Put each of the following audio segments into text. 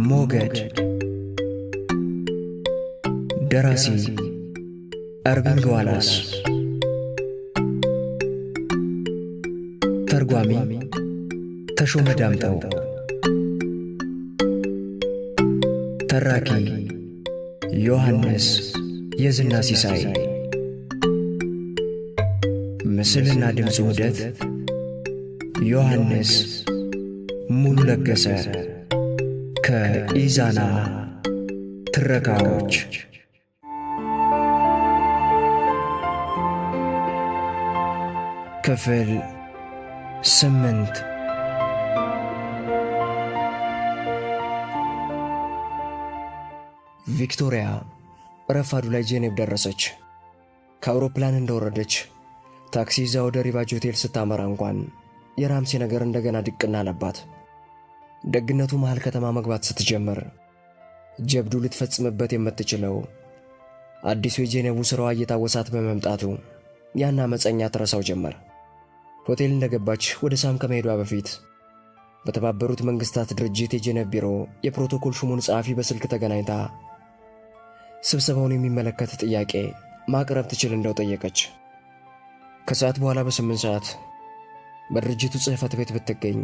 ሞገድ። ደራሲ እርቪንግ ዋላስ፣ ተርጓሚ ተሾመ ዳምጠው፣ ተራኪ ዮሐንስ የዝና ሲሳይ። ምስልና ድምፅ ውህደት ዮሐንስ ሙሉ ለገሰ። ከኢዛና ትረካዎች። ክፍል 8። ቪክቶሪያ ረፋዱ ላይ ጄኔቭ ደረሰች። ከአውሮፕላን እንደወረደች ታክሲ ይዛ ወደ ሪቫጅ ሆቴል ስታመራ እንኳን የራምሴ ነገር እንደገና ድቅና አለባት። ደግነቱ መሃል ከተማ መግባት ስትጀምር ጀብዱ ልትፈጽምበት የምትችለው አዲሱ የጄኔቡ ሥራዋ እየታወሳት በመምጣቱ ያን አመፀኛ ትረሳው ጀመር። ሆቴል እንደገባች ወደ ሳም ከመሄዷ በፊት በተባበሩት መንግሥታት ድርጅት የጄኔቭ ቢሮ የፕሮቶኮል ሹሙን ጸሐፊ በስልክ ተገናኝታ ስብሰባውን የሚመለከት ጥያቄ ማቅረብ ትችል እንደው ጠየቀች። ከሰዓት በኋላ በ8 ሰዓት በድርጅቱ ጽሕፈት ቤት ብትገኝ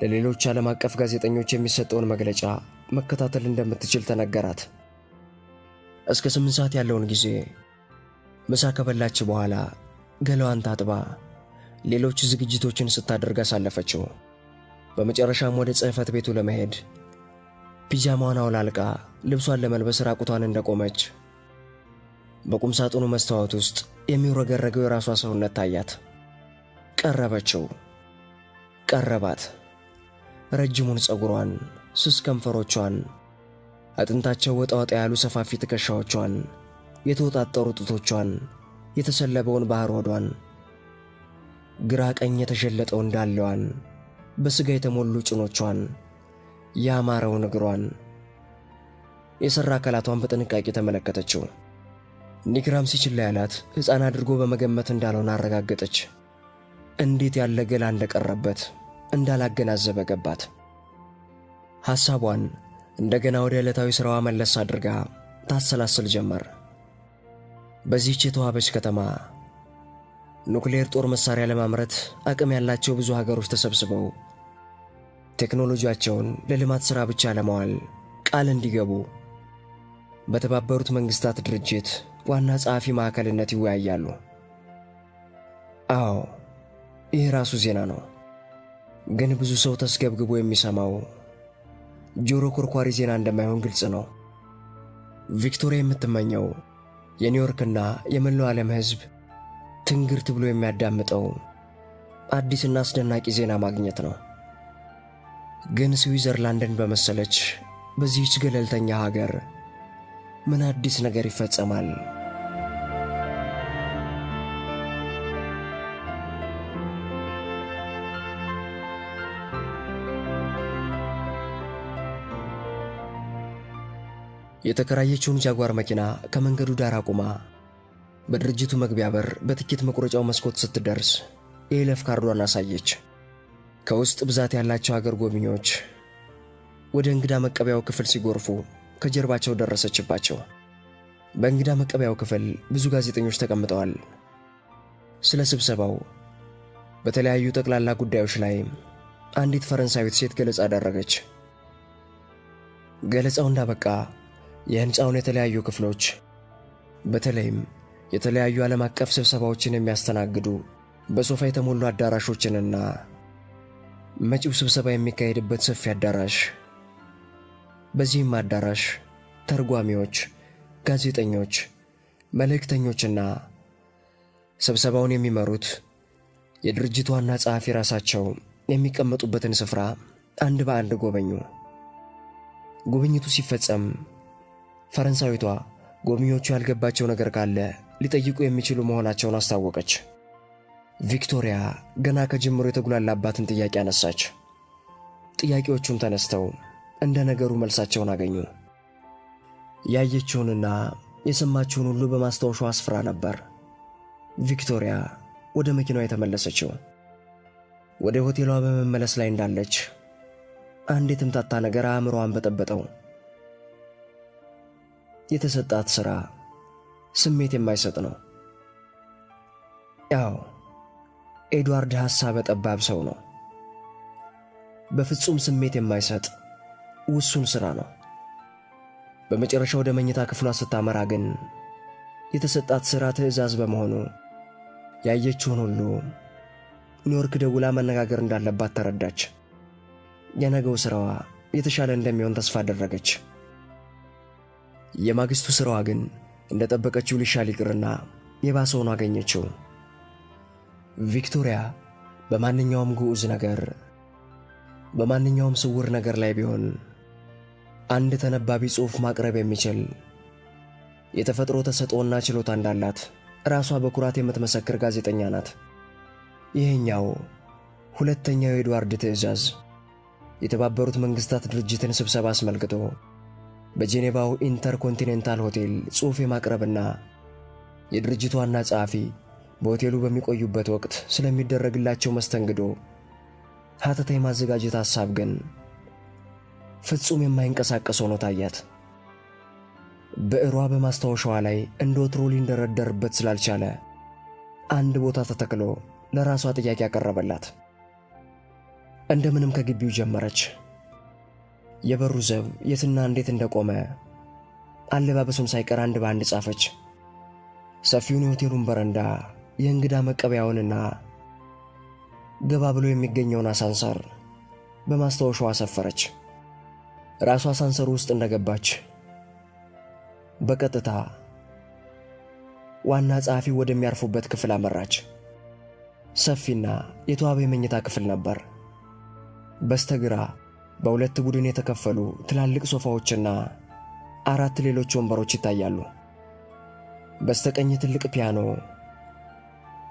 ለሌሎች ዓለም አቀፍ ጋዜጠኞች የሚሰጠውን መግለጫ መከታተል እንደምትችል ተነገራት። እስከ 8 ሰዓት ያለውን ጊዜ ምሳ ከበላች በኋላ ገላዋን ታጥባ ሌሎች ዝግጅቶችን ስታደርግ አሳለፈችው። በመጨረሻም ወደ ጽሕፈት ቤቱ ለመሄድ ፒጃማዋን አውላልቃ ልብሷን ለመልበስ ራቁቷን እንደቆመች በቁም ሳጥኑ መስታወት ውስጥ የሚውረገረገው የራሷ ሰውነት ታያት። ቀረበችው፣ ቀረባት። ረጅሙን ፀጉሯን፣ ስስ ከንፈሮቿን፣ አጥንታቸው ወጣ ወጣ ያሉ ሰፋፊ ትከሻዎቿን፣ የተወጣጠሩ ጡቶቿን፣ የተሰለበውን ባህር ሆዷን፣ ግራ ቀኝ የተሸለጠውን ዳሌዋን፣ በሥጋ የተሞሉ ጭኖቿን፣ ያማረውን እግሯን፣ የሠራ አካላቷን በጥንቃቄ ተመለከተችው። ኒክ ራምሲ ችላ ያላት ሕፃን አድርጎ በመገመት እንዳልሆነ አረጋገጠች። እንዴት ያለ ገላ እንደቀረበት እንዳላገናዘበ ገባት። ሐሳቧን እንደገና ወደ ዕለታዊ ሥራዋ መለስ አድርጋ ታሰላስል ጀመር። በዚህች የተዋበች ከተማ ኑክሌር ጦር መሣሪያ ለማምረት አቅም ያላቸው ብዙ ሀገሮች ተሰብስበው ቴክኖሎጂያቸውን ለልማት ሥራ ብቻ ለማዋል ቃል እንዲገቡ በተባበሩት መንግሥታት ድርጅት ዋና ጸሐፊ ማዕከልነት ይወያያሉ። አዎ፣ ይህ ራሱ ዜና ነው። ግን ብዙ ሰው ተስገብግቦ የሚሰማው ጆሮ ኮርኳሪ ዜና እንደማይሆን ግልጽ ነው። ቪክቶሪያ የምትመኘው የኒውዮርክና የመላው ዓለም ሕዝብ ትንግርት ብሎ የሚያዳምጠው አዲስና አስደናቂ ዜና ማግኘት ነው። ግን ስዊዘርላንድን በመሰለች በዚህች ገለልተኛ ሀገር ምን አዲስ ነገር ይፈጸማል? የተከራየችውን ጃጓር መኪና ከመንገዱ ዳር አቁማ በድርጅቱ መግቢያ በር በትኬት መቁረጫው መስኮት ስትደርስ የይለፍ ካርዷን አሳየች። ከውስጥ ብዛት ያላቸው አገር ጎብኚዎች ወደ እንግዳ መቀበያው ክፍል ሲጎርፉ ከጀርባቸው ደረሰችባቸው። በእንግዳ መቀበያው ክፍል ብዙ ጋዜጠኞች ተቀምጠዋል። ስለ ስብሰባው በተለያዩ ጠቅላላ ጉዳዮች ላይ አንዲት ፈረንሳዊት ሴት ገለጻ አደረገች። ገለጻው እንዳበቃ የሕንፃውን የተለያዩ ክፍሎች፣ በተለይም የተለያዩ ዓለም አቀፍ ስብሰባዎችን የሚያስተናግዱ በሶፋ የተሞሉ አዳራሾችንና መጪው ስብሰባ የሚካሄድበት ሰፊ አዳራሽ፣ በዚህም አዳራሽ ተርጓሚዎች፣ ጋዜጠኞች፣ መልእክተኞችና ስብሰባውን የሚመሩት የድርጅቱ ዋና ጸሐፊ ራሳቸው የሚቀመጡበትን ስፍራ አንድ በአንድ ጎበኙ። ጉብኝቱ ሲፈጸም ፈረንሳዊቷ ጎብኚዎቹ ያልገባቸው ነገር ካለ ሊጠይቁ የሚችሉ መሆናቸውን አስታወቀች። ቪክቶሪያ ገና ከጅምሮ የተጉላላባትን ጥያቄ አነሳች። ጥያቄዎቹም ተነስተው እንደ ነገሩ መልሳቸውን አገኙ። ያየችውንና የሰማችውን ሁሉ በማስታወሻው አስፍራ ነበር ቪክቶሪያ ወደ መኪናዋ የተመለሰችው። ወደ ሆቴሏ በመመለስ ላይ እንዳለች አንድ የተምታታ ነገር አእምሮዋን በጠበጠው። የተሰጣት ሥራ ስሜት የማይሰጥ ነው። ያው ኤድዋርድ ሐሳበ ጠባብ ሰው ነው። በፍጹም ስሜት የማይሰጥ ውሱን ሥራ ነው። በመጨረሻ ወደ መኝታ ክፍሏ ስታመራ ግን የተሰጣት ሥራ ትዕዛዝ በመሆኑ ያየችውን ሁሉ ኒውዮርክ ደውላ መነጋገር እንዳለባት ተረዳች። የነገው ሥራዋ የተሻለ እንደሚሆን ተስፋ አደረገች። የማግስቱ ሥራዋ ግን እንደጠበቀችው ሊሻል ይቅርና የባሰ ሆኖ አገኘችው። ቪክቶሪያ በማንኛውም ግዑዝ ነገር፣ በማንኛውም ስውር ነገር ላይ ቢሆን አንድ ተነባቢ ጽሑፍ ማቅረብ የሚችል የተፈጥሮ ተሰጥኦና ችሎታ እንዳላት ራሷ በኩራት የምትመሰክር ጋዜጠኛ ናት። ይህኛው ሁለተኛው የኤድዋርድ ትዕዛዝ የተባበሩት መንግሥታት ድርጅትን ስብሰባ አስመልክቶ በጄኔቫው ኢንተርኮንቲኔንታል ሆቴል ጽሑፍ የማቅረብና የድርጅቱ ዋና ጸሐፊ በሆቴሉ በሚቆዩበት ወቅት ስለሚደረግላቸው መስተንግዶ ሐተታ የማዘጋጀት ሐሳብ ግን ፍጹም የማይንቀሳቀስ ሆኖ ታያት። ብዕሯ በማስታወሻዋ ላይ እንደ ወትሮ ሊንደረደርበት ስላልቻለ አንድ ቦታ ተተክሎ ለራሷ ጥያቄ ያቀረበላት። እንደምንም ከግቢው ጀመረች። የበሩ ዘብ የትና እንዴት እንደቆመ አለባበሱን ሳይቀር አንድ በአንድ ጻፈች። ሰፊውን የሆቴሉን በረንዳ፣ የእንግዳ መቀበያውንና ገባ ብሎ የሚገኘውን አሳንሰር በማስታወሻዋ ሰፈረች። ራሷ አሳንሰሩ ውስጥ እንደገባች በቀጥታ ዋና ጸሐፊው ወደሚያርፉበት ክፍል አመራች። ሰፊና የተዋበ የመኝታ ክፍል ነበር። በስተግራ በሁለት ቡድን የተከፈሉ ትላልቅ ሶፋዎችና አራት ሌሎች ወንበሮች ይታያሉ። በስተቀኝ ትልቅ ፒያኖ፣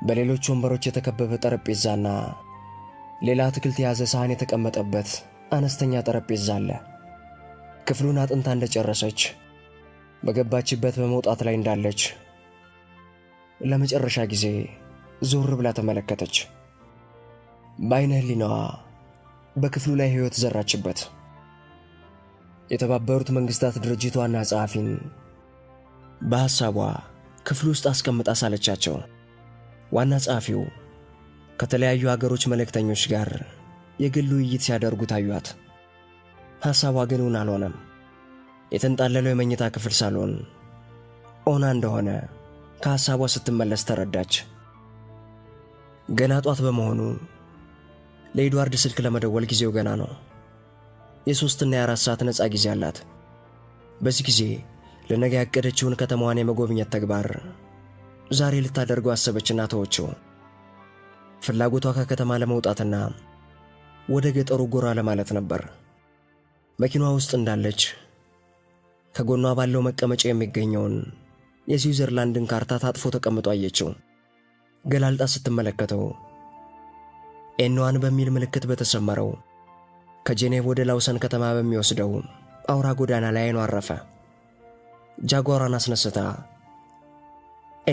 በሌሎች ወንበሮች የተከበበ ጠረጴዛና ሌላ አትክልት የያዘ ሳህን የተቀመጠበት አነስተኛ ጠረጴዛ አለ። ክፍሉን አጥንታ እንደጨረሰች በገባችበት በመውጣት ላይ እንዳለች ለመጨረሻ ጊዜ ዞር ብላ ተመለከተች። በዓይነ ሕሊናዋ በክፍሉ ላይ ሕይወት ዘራችበት። የተባበሩት መንግሥታት ድርጅት ዋና ጸሐፊን በሐሳቧ ክፍሉ ውስጥ አስቀምጣ ሳለቻቸው። ዋና ጸሐፊው ከተለያዩ አገሮች መልእክተኞች ጋር የግል ውይይት ሲያደርጉ ታዩአት። ሐሳቧ ግን እውን አልሆነም። የተንጣለለው የመኝታ ክፍል ሳሎን ኦና እንደሆነ ከሐሳቧ ስትመለስ ተረዳች። ገና ጧት በመሆኑ ለኤድዋርድ ስልክ ለመደወል ጊዜው ገና ነው። የ3ና የ4 ሰዓት ነፃ ጊዜ አላት። በዚህ ጊዜ ለነገ ያቀደችውን ከተማዋን የመጎብኘት ተግባር ዛሬ ልታደርገው አሰበችና ተወችው። ፍላጎቷ ከከተማ ለመውጣትና ወደ ገጠሩ ጎራ ለማለት ነበር። መኪናዋ ውስጥ እንዳለች ከጎኗ ባለው መቀመጫ የሚገኘውን የስዊዘርላንድን ካርታ ታጥፎ ተቀምጦ አየችው። ገላልጣ ስትመለከተው N1 በሚል ምልክት በተሰመረው ከጄኔቭ ወደ ላውሰን ከተማ በሚወስደው አውራ ጎዳና ላይ አይኗ አረፈ። ጃጓሯን አስነስታ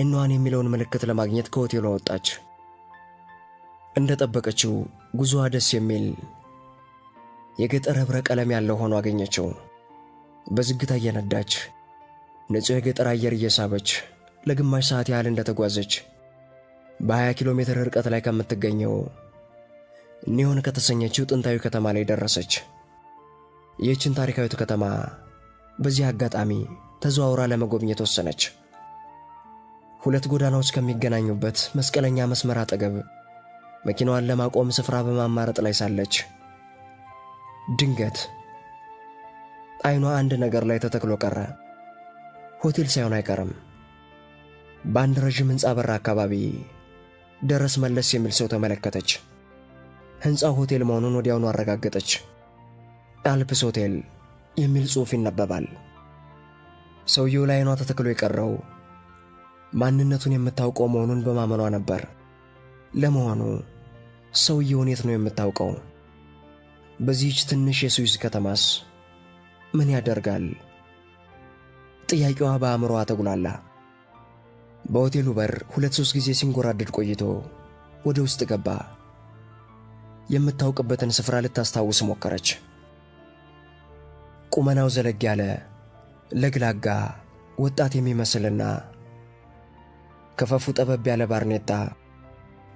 N1 የሚለውን ምልክት ለማግኘት ከሆቴሏ ወጣች። እንደጠበቀችው ጉዞዋ ደስ የሚል የገጠር ኅብረ ቀለም ያለው ሆኖ አገኘችው። በዝግታ እየነዳች ንጹሕ የገጠር አየር እየሳበች ለግማሽ ሰዓት ያህል እንደተጓዘች በ20 ኪሎ ሜትር ርቀት ላይ ከምትገኘው ኒዮን ከተሰኘችው ጥንታዊ ከተማ ላይ ደረሰች። ይህችን ታሪካዊት ከተማ በዚህ አጋጣሚ ተዘዋውራ ለመጎብኘት ወሰነች። ሁለት ጎዳናዎች ከሚገናኙበት መስቀለኛ መስመር አጠገብ መኪናዋን ለማቆም ስፍራ በማማረጥ ላይ ሳለች ድንገት አይኗ አንድ ነገር ላይ ተተክሎ ቀረ። ሆቴል ሳይሆን አይቀርም። በአንድ ረዥም ሕንፃ በር አካባቢ ደረስ መለስ የሚል ሰው ተመለከተች። ሕንፃው ሆቴል መሆኑን ወዲያውኑ አረጋገጠች። አልፕስ ሆቴል የሚል ጽሑፍ ይነበባል። ሰውየው ላይ አይኗ ተተክሎ የቀረው ማንነቱን የምታውቀው መሆኑን በማመኗ ነበር። ለመሆኑ ሰውየውን የት ነው የምታውቀው? በዚህች ትንሽ የስዊስ ከተማስ ምን ያደርጋል? ጥያቄዋ በአእምሮዋ ተጉላላ። በሆቴሉ በር ሁለት ሦስት ጊዜ ሲንጎራደድ ቆይቶ ወደ ውስጥ ገባ። የምታውቅበትን ስፍራ ልታስታውስ ሞከረች። ቁመናው ዘለግ ያለ ለግላጋ ወጣት የሚመስልና ከፈፉ ጠበብ ያለ ባርኔጣ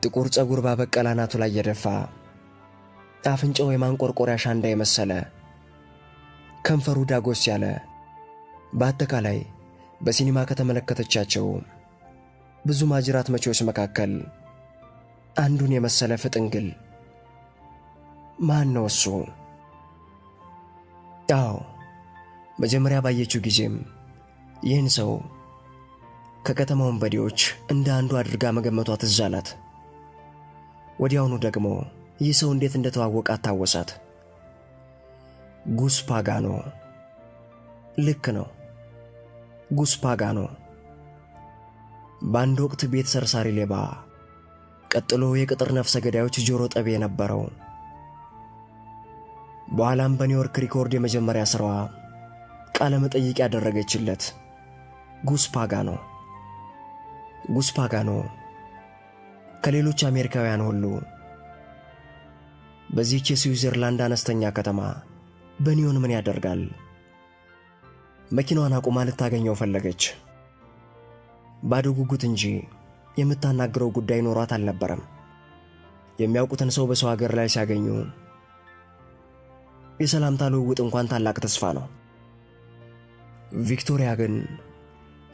ጥቁር ፀጉር ባበቀለ አናቱ ላይ የደፋ፣ አፍንጫው የማንቆርቆሪያ ሻንዳ የመሰለ፣ ከንፈሩ ዳጎስ ያለ፣ በአጠቃላይ በሲኒማ ከተመለከተቻቸው ብዙ ማጅራት መቺዎች መካከል አንዱን የመሰለ ፍጥንግል ማን ነው እሱ? አዎ፣ መጀመሪያ ባየችው ጊዜም ይህን ሰው ከከተማ ወንበዴዎች እንደ አንዱ አድርጋ መገመቷ ትዝ አላት። ወዲያውኑ ደግሞ ይህ ሰው እንዴት እንደተዋወቃት ታወሳት። ጉስ ፓጋኖ። ልክ ነው፣ ጉስ ፓጋኖ። በአንድ ወቅት ቤት ሰርሳሪ ሌባ፣ ቀጥሎ የቅጥር ነፍሰ ገዳዮች ጆሮ ጠቢ የነበረው፣ በኋላም በኒውዮርክ ሪኮርድ የመጀመሪያ ሥራዋ ቃለ መጠይቅ ያደረገችለት ጉስ ፓጋኖ። ጉስ ፓጋኖ ከሌሎች አሜሪካውያን ሁሉ በዚህች የስዊዘርላንድ አነስተኛ ከተማ በኒዮን ምን ያደርጋል? መኪናዋን አቁማ ልታገኘው ፈለገች። ባዶ ጉጉት እንጂ የምታናግረው ጉዳይ ኖሯት አልነበረም። የሚያውቁትን ሰው በሰው ሀገር ላይ ሲያገኙ የሰላምታ ልውውጥ እንኳን ታላቅ ተስፋ ነው። ቪክቶሪያ ግን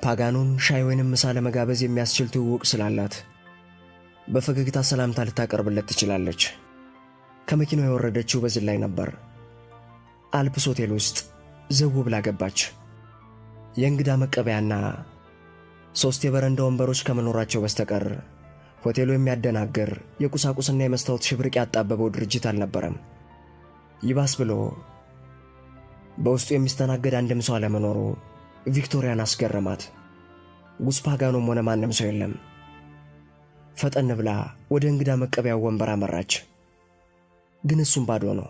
ፓጋኖን ሻይ ወይንም ምሳ ለመጋበዝ የሚያስችል ትውውቅ ስላላት በፈገግታ ሰላምታ ልታቀርብለት ትችላለች። ከመኪናው የወረደችው በዝላይ ነበር። አልፕስ ሆቴል ውስጥ ዘው ብላ ገባች። የእንግዳ መቀበያና 3 የበረንዳ ወንበሮች ከመኖራቸው በስተቀር ሆቴሉ የሚያደናግር የቁሳቁስና የመስታወት ሽብርቅ ያጣበበው ድርጅት አልነበረም። ይባስ ብሎ በውስጡ የሚስተናገድ አንድም ሰው አለመኖሩ ቪክቶሪያን አስገረማት። ጉስ ፓጋኖም ሆነ ማንም ሰው የለም። ፈጠን ብላ ወደ እንግዳ መቀበያው ወንበር አመራች። ግን እሱም ባዶ ነው።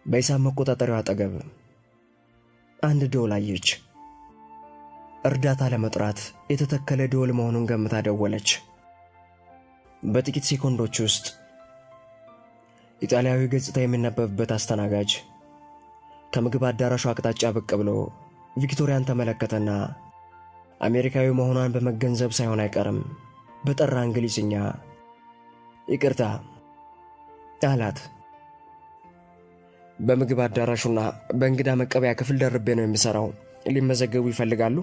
በሂሳብ መቆጣጠሪያው አጠገብ አንድ ደወል አየች። እርዳታ ለመጥራት የተተከለ ደወል መሆኑን ገምታ ደወለች። በጥቂት ሴኮንዶች ውስጥ ኢጣሊያዊ ገጽታ የሚነበብበት አስተናጋጅ ከምግብ አዳራሹ አቅጣጫ ብቅ ብሎ ቪክቶሪያን ተመለከተና አሜሪካዊ መሆኗን በመገንዘብ ሳይሆን አይቀርም በጠራ እንግሊዝኛ ይቅርታ አላት። በምግብ አዳራሹና በእንግዳ መቀበያ ክፍል ደርቤ ነው የምሠራው። ሊመዘገቡ ይፈልጋሉ?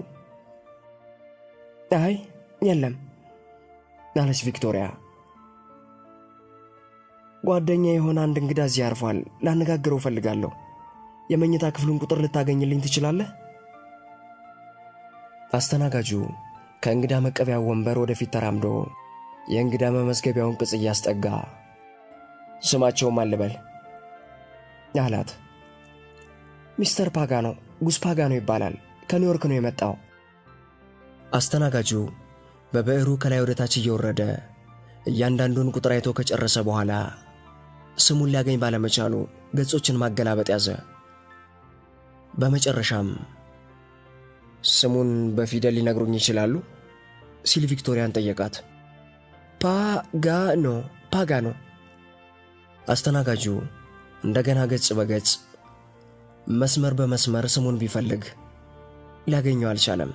አይ የለም አለች ቪክቶሪያ። ጓደኛ የሆነ አንድ እንግዳ እዚህ አርፏል። ላነጋግረው እፈልጋለሁ። የመኝታ ክፍሉን ቁጥር ልታገኝልኝ ትችላለህ? አስተናጋጁ ከእንግዳ መቀበያው ወንበር ወደፊት ተራምዶ የእንግዳ መመዝገቢያውን ቅጽ እያስጠጋ ስማቸውም አልበል አላት። ሚስተር ፓጋኖ፣ ጉስ ፓጋኖ ይባላል። ከኒውዮርክ ነው የመጣው። አስተናጋጁ በብዕሩ ከላይ ወደ ታች እየወረደ እያንዳንዱን ቁጥር አይቶ ከጨረሰ በኋላ ስሙን ሊያገኝ ባለመቻሉ ገጾችን ማገላበጥ ያዘ። በመጨረሻም ስሙን በፊደል ሊነግሩኝ ይችላሉ? ሲል ቪክቶሪያን ጠየቃት። ፓጋኖ፣ ፓጋኖ። አስተናጋጁ እንደገና ገጽ በገጽ መስመር በመስመር ስሙን ቢፈልግ ሊያገኘው አልቻለም።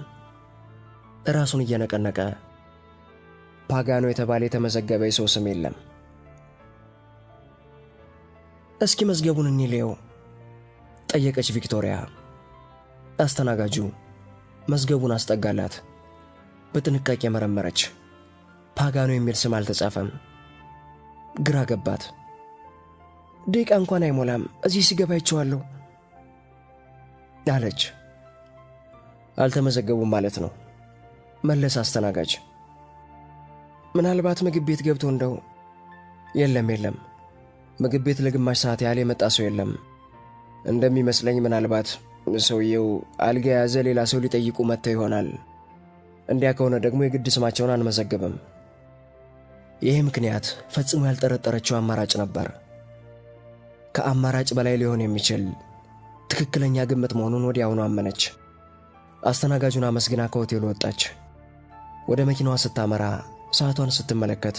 ራሱን እየነቀነቀ ፓጋኖ የተባለ የተመዘገበ የሰው ስም የለም። እስኪ መዝገቡን እንየው ጠየቀች ቪክቶሪያ። አስተናጋጁ መዝገቡን አስጠጋላት። በጥንቃቄ መረመረች። ፓጋኖ የሚል ስም አልተጻፈም። ግራ ገባት። ደቂቃ እንኳን አይሞላም እዚህ ሲገባ አይቼዋለሁ አለች። አልተመዘገቡም ማለት ነው መለሰ አስተናጋጅ። ምናልባት ምግብ ቤት ገብቶ እንደው። የለም የለም፣ ምግብ ቤት ለግማሽ ሰዓት ያህል የመጣ ሰው የለም። እንደሚመስለኝ ምናልባት ሰውየው አልጋ የያዘ ሌላ ሰው ሊጠይቁ መጥተው ይሆናል። እንዲያ ከሆነ ደግሞ የግድ ስማቸውን አንመዘግብም። ይህ ምክንያት ፈጽሞ ያልጠረጠረችው አማራጭ ነበር። ከአማራጭ በላይ ሊሆን የሚችል ትክክለኛ ግምት መሆኑን ወዲያውኑ አመነች። አስተናጋጁን አመስግና ከሆቴሉ ወጣች። ወደ መኪናዋ ስታመራ ሰዓቷን ስትመለከት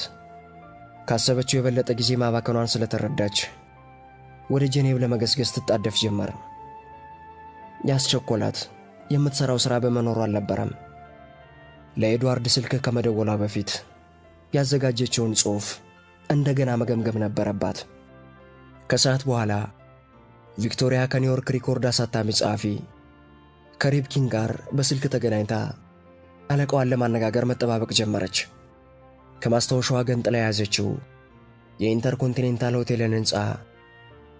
ካሰበችው የበለጠ ጊዜ ማባከኗን ስለተረዳች ወደ ጄኔቭ ለመገስገስ ትጣደፍ ጀመር። ያስቸኮላት የምትሠራው ሥራ በመኖሩ አልነበረም። ለኤድዋርድ ስልክ ከመደወሏ በፊት ያዘጋጀችውን ጽሑፍ እንደገና መገምገም ነበረባት። ከሰዓት በኋላ ቪክቶሪያ ከኒውዮርክ ሪኮርድ አሳታሚ ጸሐፊ ከሪብኪን ጋር በስልክ ተገናኝታ አለቃዋን ለማነጋገር መጠባበቅ ጀመረች። ከማስታወሻዋ ገንጥላ የያዘችው የኢንተርኮንቲኔንታል ሆቴልን ሕንፃ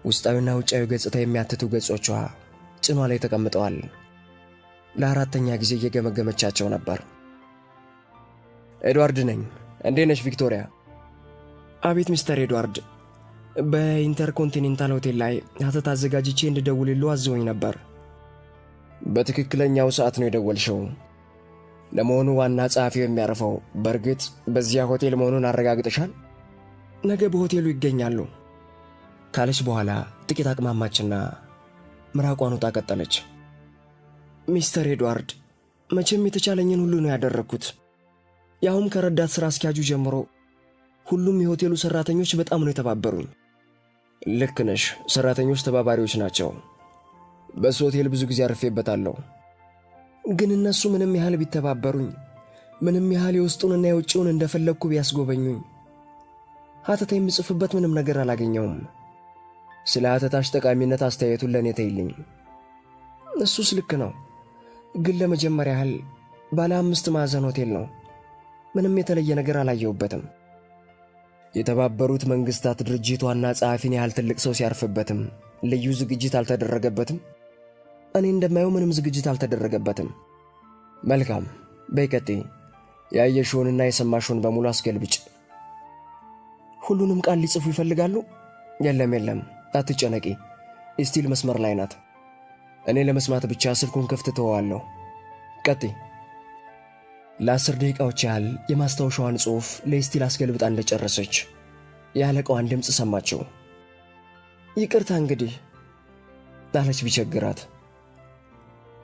ውስጣዊና ውጫዊ ገጽታ የሚያትቱ ገጾቿ ጭኗ ላይ ተቀምጠዋል። ለአራተኛ ጊዜ እየገመገመቻቸው ነበር። ኤድዋርድ ነኝ። እንዴት ነሽ ቪክቶሪያ? አቤት ሚስተር ኤድዋርድ፣ በኢንተርኮንቲኔንታል ሆቴል ላይ ሀተታ አዘጋጅቼ እንድደውልልዎ አዘውኝ ነበር። በትክክለኛው ሰዓት ነው የደወልሽው። ለመሆኑ ዋና ጸሐፊው የሚያርፈው በእርግጥ በዚያ ሆቴል መሆኑን አረጋግጠሻል? ነገ በሆቴሉ ይገኛሉ ካለች በኋላ ጥቂት አቅማማችና ምራቋን ውጣ ቀጠለች። ሚስተር ኤድዋርድ፣ መቼም የተቻለኝን ሁሉ ነው ያደረግኩት። ያውም ከረዳት ሥራ አስኪያጁ ጀምሮ ሁሉም የሆቴሉ ሠራተኞች በጣም ነው የተባበሩኝ። ልክ ነሽ፣ ሠራተኞች ተባባሪዎች ናቸው። በሱ ሆቴል ብዙ ጊዜ አርፌበታለሁ። ግን እነሱ ምንም ያህል ቢተባበሩኝ፣ ምንም ያህል የውስጡንና የውጭውን እንደፈለግኩ ቢያስጎበኙኝ፣ ሀተታ የምጽፍበት ምንም ነገር አላገኘውም። ስለ ሀተታሽ ጠቃሚነት አስተያየቱን ለእኔ ተይልኝ። እሱስ ልክ ነው፣ ግን ለመጀመሪያ ያህል ባለ 5 ማዕዘን ሆቴል ነው። ምንም የተለየ ነገር አላየሁበትም። የተባበሩት መንግስታት ድርጅት ዋና ጸሐፊን ያህል ትልቅ ሰው ሲያርፍበትም ልዩ ዝግጅት አልተደረገበትም። እኔ እንደማየው ምንም ዝግጅት አልተደረገበትም። መልካም በይ ቀጥይ። ያየሽውንና የሰማሽውን በሙሉ አስገልብጭ። ሁሉንም ቃል ሊጽፉ ይፈልጋሉ? የለም የለም፣ አትጨነቂ። ስቲል መስመር ላይ ናት። እኔ ለመስማት ብቻ ስልኩን ክፍት ተወዋለሁ። ቀጥይ። ለ10 ደቂቃዎች ያህል የማስታወሻዋን ጽሑፍ ለስቲል አስገልብጣ እንደጨረሰች የአለቃዋን ድምፅ ሰማችው። ይቅርታ እንግዲህ አለች ቢቸግራት።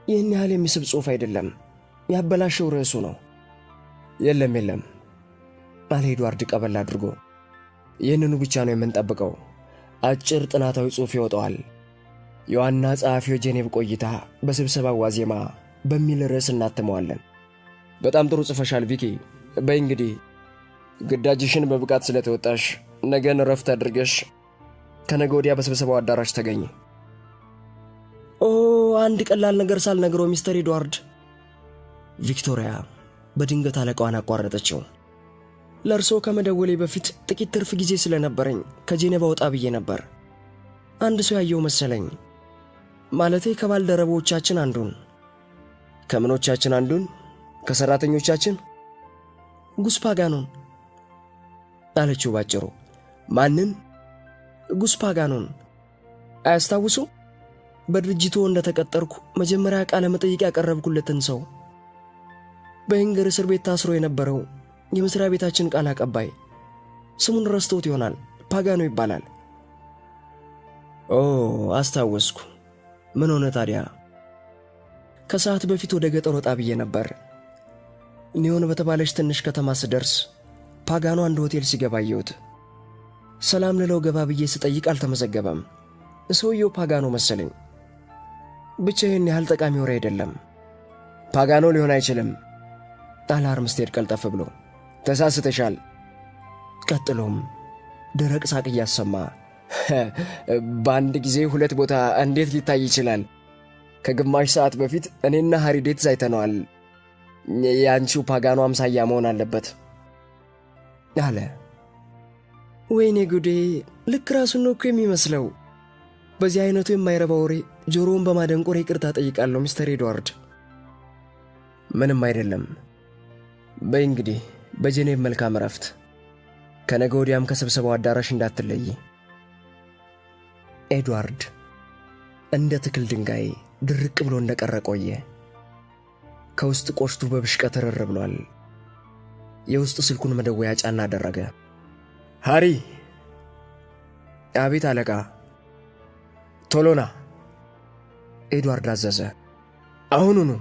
ይህን ያህል የሚስብ ጽሑፍ አይደለም፣ ያበላሸው ርዕሱ ነው። የለም የለም አለ ኤድዋርድ ቀበል አድርጎ። ይህንኑ ብቻ ነው የምንጠብቀው። አጭር ጥናታዊ ጽሑፍ ይወጣዋል። የዋና ጸሐፊው የጄኔቭ ቆይታ በስብሰባው ዋዜማ በሚል ርዕስ እናትመዋለን። በጣም ጥሩ ጽፈሻል ቪኪ። በይ እንግዲህ ግዳጅሽን በብቃት ስለተወጣሽ ነገን እረፍት አድርገሽ ከነገ ወዲያ በስብሰባው አዳራሽ ተገኝ። ኦ፣ አንድ ቀላል ነገር ሳልነግረው ሚስተር ኤድዋርድ። ቪክቶሪያ በድንገት አለቃዋን አቋረጠችው። ለእርስዎ ከመደወሌ በፊት ጥቂት ትርፍ ጊዜ ስለነበረኝ ከጄኔቫ ወጣ ብዬ ነበር። አንድ ሰው ያየው መሰለኝ። ማለቴ ከባልደረቦቻችን አንዱን። ከምኖቻችን አንዱን? ከሰራተኞቻችን? ጉስፓጋኖን አለችው ባጭሩ። ማንን? ጉስፓጋኖን። አያስታውሱ? በድርጅቱ እንደተቀጠርኩ መጀመሪያ ቃለ መጠይቅ ያቀረብኩለትን ሰው። በሂንገር እስር ቤት ታስሮ የነበረው የመስሪያ ቤታችን ቃል አቀባይ። ስሙን ረስተውት ይሆናል። ፓጋኖ ይባላል። ኦ አስታወስኩ። ምን ሆነ ታዲያ? ከሰዓት በፊት ወደ ገጠር ወጣ ብዬ ነበር። ኒዮን በተባለች ትንሽ ከተማ ስደርስ ፓጋኖ አንድ ሆቴል ሲገባ አየሁት። ሰላም ልለው ገባ ብዬ ስጠይቅ አልተመዘገበም። ሰውየው ፓጋኖ መሰለኝ። ብቻ ይህን ያህል ጠቃሚ ወሬ አይደለም። ፓጋኖ ሊሆን አይችልም አለ አርምስቴድ ቀልጠፍ ብሎ። ተሳስተሻል። ቀጥሎም ደረቅ ሳቅ እያሰማ በአንድ ጊዜ ሁለት ቦታ እንዴት ሊታይ ይችላል? ከግማሽ ሰዓት በፊት እኔና ሃሪ ዴትዝ አይተነዋል። የአንቺው ፓጋኖ አምሳያ መሆን አለበት አለ። ወይኔ ጉዴ! ልክ ራሱን ነው እኮ የሚመስለው። በዚህ አይነቱ የማይረባ ወሬ ጆሮውን በማደንቆር ይቅርታ ጠይቃለሁ ሚስተር ኤድዋርድ። ምንም አይደለም። በይ እንግዲህ በጄኔቭ መልካም እረፍት። ከነገ ወዲያም ከስብሰባው አዳራሽ እንዳትለይ። ኤድዋርድ እንደ ትክል ድንጋይ ድርቅ ብሎ እንደቀረ ቆየ። ከውስጥ ቆሽቱ በብሽቀት ርር ብሏል። የውስጥ ስልኩን መደወያ ጫና አደረገ። ሃሪ! አቤት አለቃ። ቶሎና ኤድዋርድ አዘዘ። አሁኑኑ።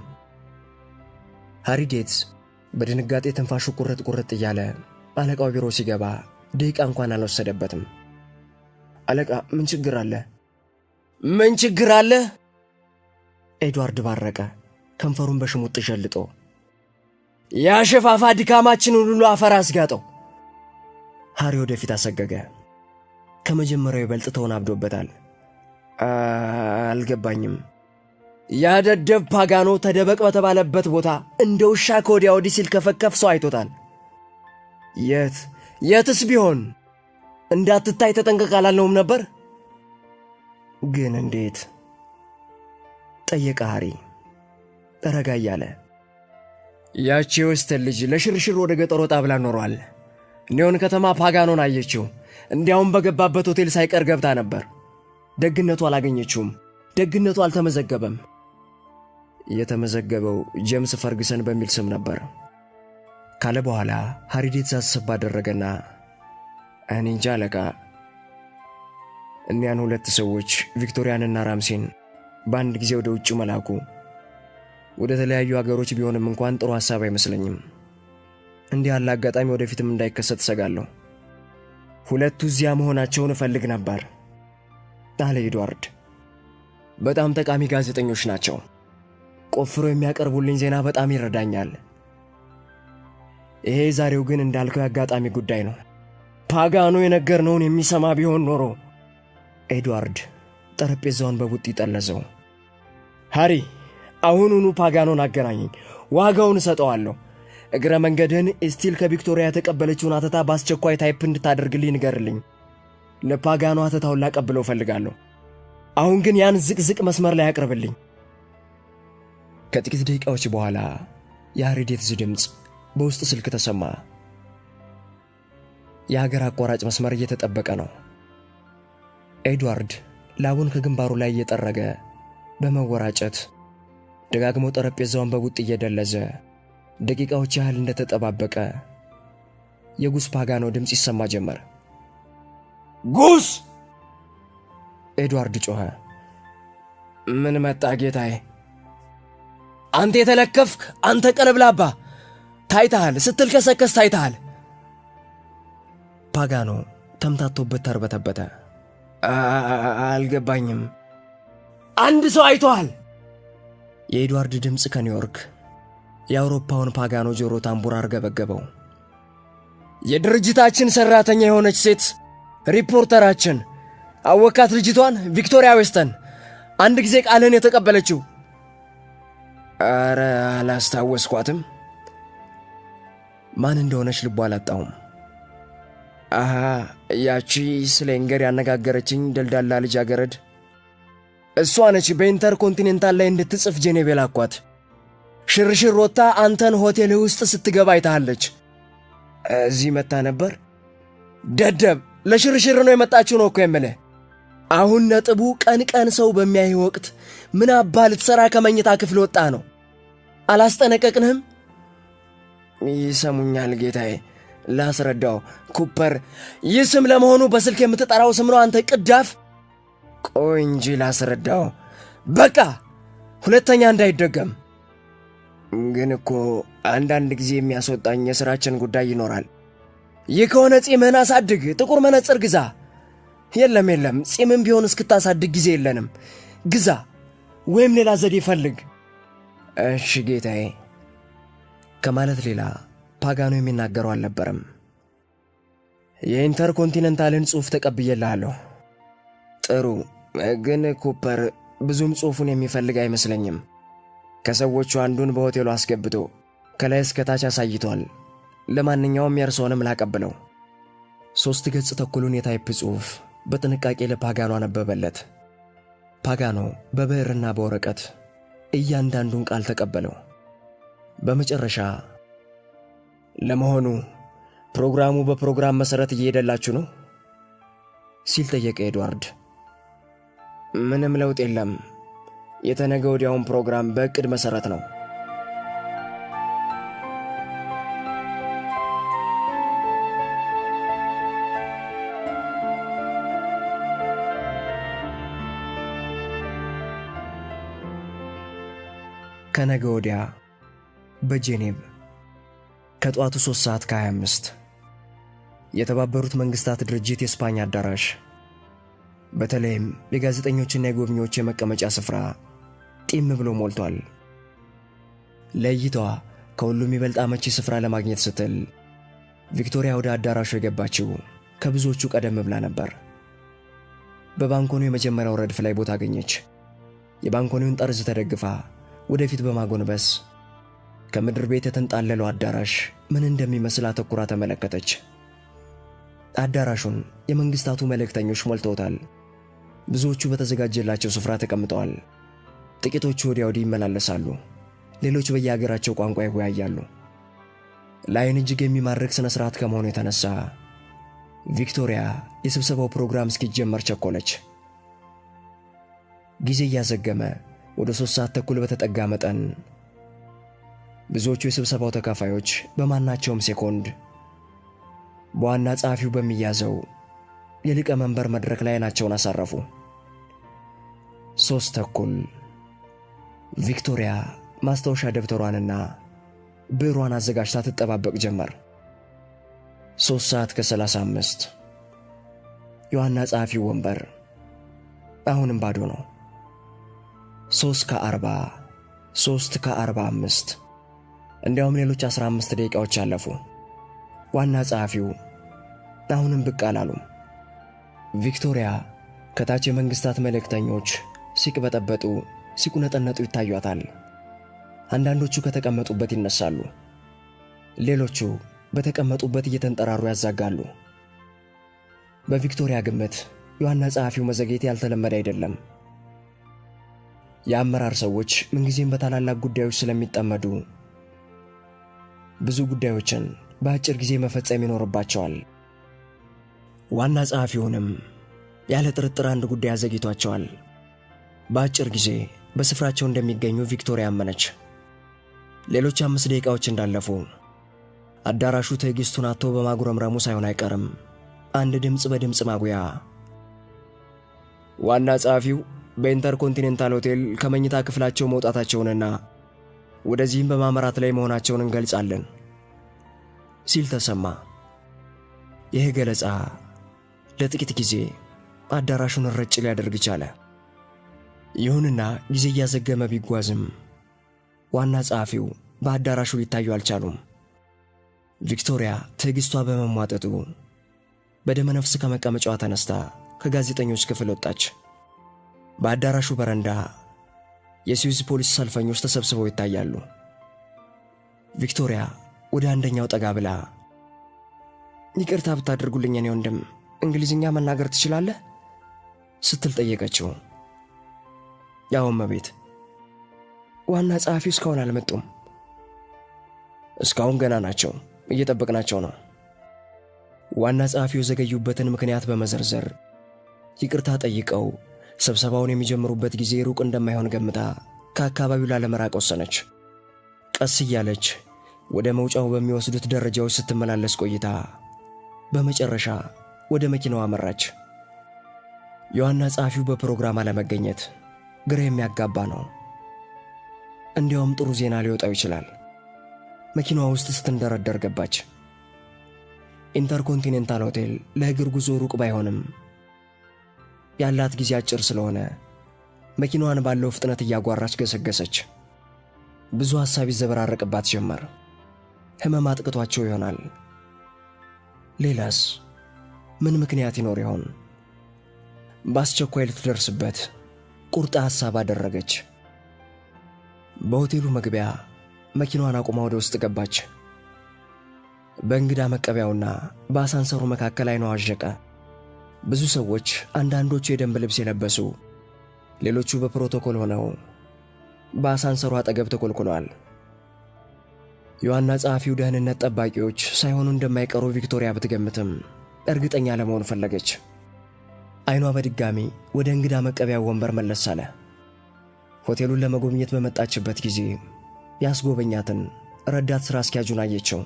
ሃሪ ዴትስ በድንጋጤ ትንፋሹ ቁርጥ ቁርጥ እያለ አለቃው ቢሮ ሲገባ ደቂቃ እንኳን አልወሰደበትም። አለቃ፣ ምን ችግር አለ? ምን ችግር አለ? ኤድዋርድ ባረቀ፣ ከንፈሩን በሽሙጥ ሸልጦ። ያ ሸፋፋ ድካማችንን ሁሉ አፈር አስጋጠው። ሃሪ ወደፊት አሰገገ። ከመጀመሪያው ይበልጥ ተወናብዶበታል። አልገባኝም። ያ ደደብ ፓጋኖ ተደበቅ በተባለበት ቦታ እንደ ውሻ ከወዲያ ወዲህ ሲልከፈከፍ ሰው አይቶታል። የት የትስ ቢሆን እንዳትታይ ተጠንቀቅ አላልነውም ነበር? ግን እንዴት? ጠየቀ ሃሪ ረጋ እያለ። ያቺ የዌስተን ልጅ ለሽርሽር ወደ ገጠር ወጣ ብላ ኖሯል። ኒዮን ከተማ ፓጋኖን አየችው። እንዲያውም በገባበት ሆቴል ሳይቀር ገብታ ነበር። ደግነቱ አላገኘችውም። ደግነቱ አልተመዘገበም። የተመዘገበው ጄምስ ፈርግሰን በሚል ስም ነበር ካለ በኋላ ሃሪ ዴትዝ አሰብ አደረገና እኔ እንጃ አለቃ፣ እኒያን ሁለት ሰዎች ቪክቶሪያንና ራምሴን በአንድ ጊዜ ወደ ውጭ መላኩ ወደ ተለያዩ ሀገሮች ቢሆንም እንኳን ጥሩ ሐሳብ አይመስለኝም። እንዲህ ያለ አጋጣሚ ወደፊትም እንዳይከሰት እሰጋለሁ። ሁለቱ እዚያ መሆናቸውን እፈልግ ነበር አለ ኤድዋርድ። በጣም ጠቃሚ ጋዜጠኞች ናቸው። ቆፍሮ የሚያቀርቡልኝ ዜና በጣም ይረዳኛል። ይሄ ዛሬው ግን እንዳልከው የአጋጣሚ ጉዳይ ነው። ፓጋኖ የነገርነውን የሚሰማ ቢሆን ኖሮ። ኤድዋርድ ጠረጴዛውን በቡጢ ጠለዘው። ሃሪ፣ አሁኑኑ ፓጋኖን አገናኘኝ፣ ዋጋውን እሰጠዋለሁ። እግረ መንገድህን ስቲል ከቪክቶሪያ የተቀበለችውን ሐተታ በአስቸኳይ type እንድታደርግልኝ ንገርልኝ። ለፓጋኖ ሐተታውን ላቀብለው እፈልጋለሁ። አሁን ግን ያን ዝቅዝቅ መስመር ላይ አቅርብልኝ። ከጥቂት ደቂቃዎች በኋላ የሃሪ ዴትዝ ድምፅ በውስጥ ስልክ ተሰማ። የሀገር አቋራጭ መስመር እየተጠበቀ ነው። ኤድዋርድ ላቡን ከግንባሩ ላይ እየጠረገ በመወራጨት ደጋግሞ ጠረጴዛውን በቡጢ እየደለዘ ደቂቃዎች ያህል እንደተጠባበቀ የጉስ ፓጋኖ ድምፅ ይሰማ ጀመር። ጉስ! ኤድዋርድ ጮኸ። ምን መጣ ጌታዬ? አንተ የተለከፍክ አንተ ቀለብላባ ታይተሃል፣ ስትልከሰከስ ታይተሃል። ፓጋኖ ተምታቶበት ተርበተበተ። አልገባኝም። አንድ ሰው አይቶሃል። የኤድዋርድ ድምፅ ከኒውዮርክ የአውሮፓውን ፓጋኖ ጆሮ ታምቡር አርገበገበው። የድርጅታችን ሠራተኛ የሆነች ሴት ሪፖርተራችን አወካት ልጅቷን ቪክቶሪያ ዌስተን አንድ ጊዜ ቃልህን የተቀበለችው። አረ አላስታወስኳትም። ማን እንደሆነች ልቡ አላጣውም። አሃ ያቺ ስሌንገር ያነጋገረችኝ ደልዳላ ልጃገረድ እሷ ነች። በኢንተርኮንቲኔንታል ላይ እንድትጽፍ ጄኔቭ ላኳት። ሽርሽር ወጥታ አንተን ሆቴልህ ውስጥ ስትገባ አይታሃለች። እዚህ መታ ነበር። ደደብ፣ ለሽርሽር ነው የመጣችው ነው እኮ የምልህ። አሁን ነጥቡ ቀን ቀን ሰው በሚያይ ወቅት ምን አባ ልትሠራ ከመኝታ ክፍል ወጣ ነው። አላስጠነቀቅንህም? ይሰሙኛል ጌታዬ፣ ላስረዳው። ኩፐር፣ ይህ ስም ለመሆኑ በስልክ የምትጠራው ስም ነው አንተ ቅዳፍ? ቆይ እንጂ ላስረዳው። በቃ ሁለተኛ እንዳይደገም። ግን እኮ አንዳንድ ጊዜ የሚያስወጣኝ የሥራችን ጉዳይ ይኖራል። ይህ ከሆነ ጺምህን አሳድግ፣ ጥቁር መነጽር ግዛ። የለም የለም፣ ጺምም ቢሆን እስክታሳድግ ጊዜ የለንም። ግዛ ወይም ሌላ ዘዴ ፈልግ። እሺ ጌታዬ ከማለት ሌላ ፓጋኖ የሚናገረው አልነበረም። የኢንተርኮንቲኔንታልን ጽሑፍ ተቀብዬልሃለሁ። ጥሩ፣ ግን ኩፐር ብዙም ጽሑፉን የሚፈልግ አይመስለኝም። ከሰዎቹ አንዱን በሆቴሉ አስገብቶ ከላይ እስከታች አሳይቷል። ለማንኛውም የእርስዎንም ላቀብለው። 3 ገጽ ተኩሉን የ type ጽሑፍ በጥንቃቄ ለፓጋኖ አነበበለት። ፓጋኖ በብዕርና በወረቀት እያንዳንዱን ቃል ተቀበለው። በመጨረሻ ለመሆኑ ፕሮግራሙ በፕሮግራም መሠረት እየሄደላችሁ ነው? ሲል ጠየቀ ኤድዋርድ። ምንም ለውጥ የለም። የተነገ ወዲያውን ፕሮግራም በዕቅድ መሠረት ነው። ከነገ ወዲያ በጄኔቭ ከጠዋቱ 3 ሰዓት ከ25 የተባበሩት መንግሥታት ድርጅት የስፓኝ አዳራሽ በተለይም የጋዜጠኞችና የጎብኚዎች የመቀመጫ ስፍራ ጢም ብሎ ሞልቷል። ለእይታዋ ከሁሉም ይበልጥ አመቺ ስፍራ ለማግኘት ስትል ቪክቶሪያ ወደ አዳራሹ የገባችው ከብዙዎቹ ቀደም ብላ ነበር። በባንኮኒው የመጀመሪያው ረድፍ ላይ ቦታ አገኘች። የባንኮኒውን ጠርዝ ተደግፋ ወደፊት በማጎንበስ ከምድር ቤት የተንጣለለው አዳራሽ ምን እንደሚመስል አተኩራ ተመለከተች። አዳራሹን የመንግስታቱ መልእክተኞች ሞልተውታል። ብዙዎቹ በተዘጋጀላቸው ስፍራ ተቀምጠዋል። ጥቂቶቹ ወዲያ ወዲህ ይመላለሳሉ። ሌሎች በየሀገራቸው ቋንቋ ይወያያሉ። ለዓይን እጅግ የሚማርክ ሥነ ሥርዓት ከመሆኑ የተነሳ ቪክቶሪያ የስብሰባው ፕሮግራም እስኪጀመር ቸኮለች። ጊዜ እያዘገመ ወደ 3:30 በተጠጋ መጠን ብዙዎቹ የስብሰባው ተካፋዮች በማናቸውም ሴኮንድ በዋና ጸሐፊው በሚያዘው የሊቀመንበር መድረክ ላይ ዓይናቸውን አሳረፉ። 3:30 ቪክቶሪያ ማስታወሻ ደብተሯንና ብዕሯን አዘጋጅታ ትጠባበቅ ጀመር። 3:35 የዋና ጸሐፊው ወንበር አሁንም ባዶ ነው። 3:40፣ 3:45፣ እንዲያውም ሌሎች 15 ደቂቃዎች አለፉ። ዋና ጸሐፊው አሁንም ብቅ አላሉም። ቪክቶሪያ ከታች የመንግሥታት መልእክተኞች ሲቅበጠበጡ ሲቁነጠነጡ ይታዩታል። አንዳንዶቹ ከተቀመጡበት ይነሳሉ፣ ሌሎቹ በተቀመጡበት እየተንጠራሩ ያዛጋሉ። በቪክቶሪያ ግምት የዋና ጸሐፊው መዘግየት ያልተለመደ አይደለም። የአመራር ሰዎች ምንጊዜም በታላላቅ ጉዳዮች ስለሚጠመዱ ብዙ ጉዳዮችን በአጭር ጊዜ መፈጸም ይኖርባቸዋል። ዋና ጸሐፊውንም ያለ ጥርጥር አንድ ጉዳይ አዘግይቷቸዋል። በአጭር ጊዜ በስፍራቸው እንደሚገኙ ቪክቶሪያ አመነች። ሌሎች 5 ደቂቃዎች እንዳለፉ አዳራሹ ትዕግሥቱን አጥቶ በማጉረምረሙ ሳይሆን አይቀርም አንድ ድምፅ በድምፅ ማጉያ ዋና ጸሐፊው በኢንተርኮንቲኔንታል ሆቴል ከመኝታ ክፍላቸው መውጣታቸውንና ወደዚህም በማመራት ላይ መሆናቸውን እንገልጻለን ሲል ተሰማ። ይህ ገለጻ ለጥቂት ጊዜ አዳራሹን ረጭ ሊያደርግ ቻለ። ይሁንና ጊዜ እያዘገመ ቢጓዝም ዋና ጸሐፊው በአዳራሹ ሊታዩ አልቻሉም። ቪክቶሪያ ትዕግሥቷ በመሟጠጡ በደመነፍስ ከመቀመጫዋ ተነስታ ከጋዜጠኞች ክፍል ወጣች። በአዳራሹ በረንዳ የስዊዝ ፖሊስ ሰልፈኞች ተሰብስበው ይታያሉ። ቪክቶሪያ ወደ አንደኛው ጠጋ ብላ ይቅርታ ብታደርጉልኝ የኔ ወንድም፣ እንግሊዝኛ መናገር ትችላለህ? ስትል ጠየቀችው። ያው እመቤት፣ ዋና ጸሐፊው እስካሁን አልመጡም። እስካሁን ገና ናቸው፣ እየጠበቅናቸው ነው። ዋና ጸሐፊው የዘገዩበትን ምክንያት በመዘርዘር ይቅርታ ጠይቀው ስብሰባውን የሚጀምሩበት ጊዜ ሩቅ እንደማይሆን ገምታ ከአካባቢው ላለመራቅ ወሰነች። ቀስ እያለች ወደ መውጫው በሚወስዱት ደረጃዎች ስትመላለስ ቆይታ በመጨረሻ ወደ መኪናዋ አመራች። የዋና ጸሐፊው በፕሮግራም አለመገኘት ግራ የሚያጋባ ነው። እንዲያውም ጥሩ ዜና ሊወጣው ይችላል። መኪናዋ ውስጥ ስትንደረደር ገባች። ኢንተርኮንቲኔንታል ሆቴል ለእግር ጉዞ ሩቅ ባይሆንም ያላት ጊዜ አጭር ስለሆነ መኪናዋን ባለው ፍጥነት እያጓራች ገሰገሰች። ብዙ ሐሳብ ይዘበራረቅባት ጀመር። ሕመም አጥቅቷቸው ይሆናል። ሌላስ ምን ምክንያት ይኖር ይሆን? በአስቸኳይ ልትደርስበት ቁርጥ ሐሳብ አደረገች። በሆቴሉ መግቢያ መኪናዋን አቁማ ወደ ውስጥ ገባች። በእንግዳ መቀበያውና በአሳንሰሩ መካከል ዓይኗ አዠቀ። ብዙ ሰዎች፣ አንዳንዶቹ የደንብ ልብስ የለበሱ፣ ሌሎቹ በፕሮቶኮል ሆነው በአሳንሰሩ አጠገብ ተኮልኩለዋል። የዋና ጸሐፊው ደህንነት ጠባቂዎች ሳይሆኑ እንደማይቀሩ ቪክቶሪያ ብትገምትም እርግጠኛ ለመሆን ፈለገች። ዓይኗ በድጋሚ ወደ እንግዳ መቀበያው ወንበር መለስ አለ። ሆቴሉን ለመጎብኘት በመጣችበት ጊዜ ያስጎበኛትን ረዳት ሥራ አስኪያጁን አየችው።